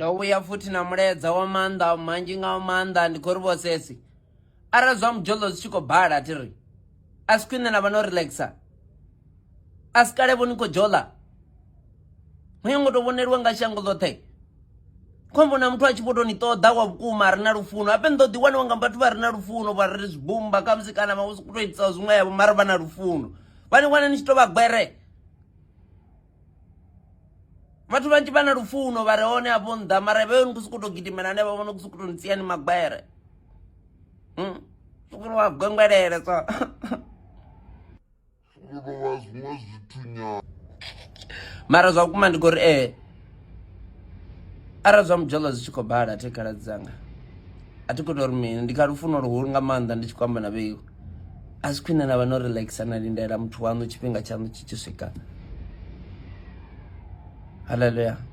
Ndo vhuya futhi na mulaedza wa maanḓa manzhi nga maanḓa ndi khou ri vho sesi arali zwa mudzhoḽo zwi tshi khou bala thi ri a si khwine na vha no relaxa a si kale vho ni khou dzhoḽa hu yo ngo to vhoneliwa nga shango ḽoṱhe khou vhona muthu a tshi vho to ni ṱoḓa wa vhukuma a re na lufuno habe ni ḓo ḓi waniwa nga vhathu vha re na lufuno vha ri zwibumba khamusi kana vha sokou tou itisa zwiṅwevho mara vha na lufuno vha ni wana ni tshi tou vha gwere vhathu vhanzhi vha na lufuno vha re hone afho nnḓa mara vhe ni khou sokou tou gidimela hanevha vho no khou sokou tou ni sia ni magwere hmm? sokou wa gwengwelele so mara zwa vhukuma ndi khou ri ee arali zwa mudzholo zwi tshi khou bala thi khaladzi dzanga a thi khou tou ri mini ndi kha lufuno luhulu nga maanḓa ndi tshi khou amba na vheiwa a si khwine na vha no relaxa na lindela muthu waṋu tshifhinga tshaṋu tshi tshi swika haleluya.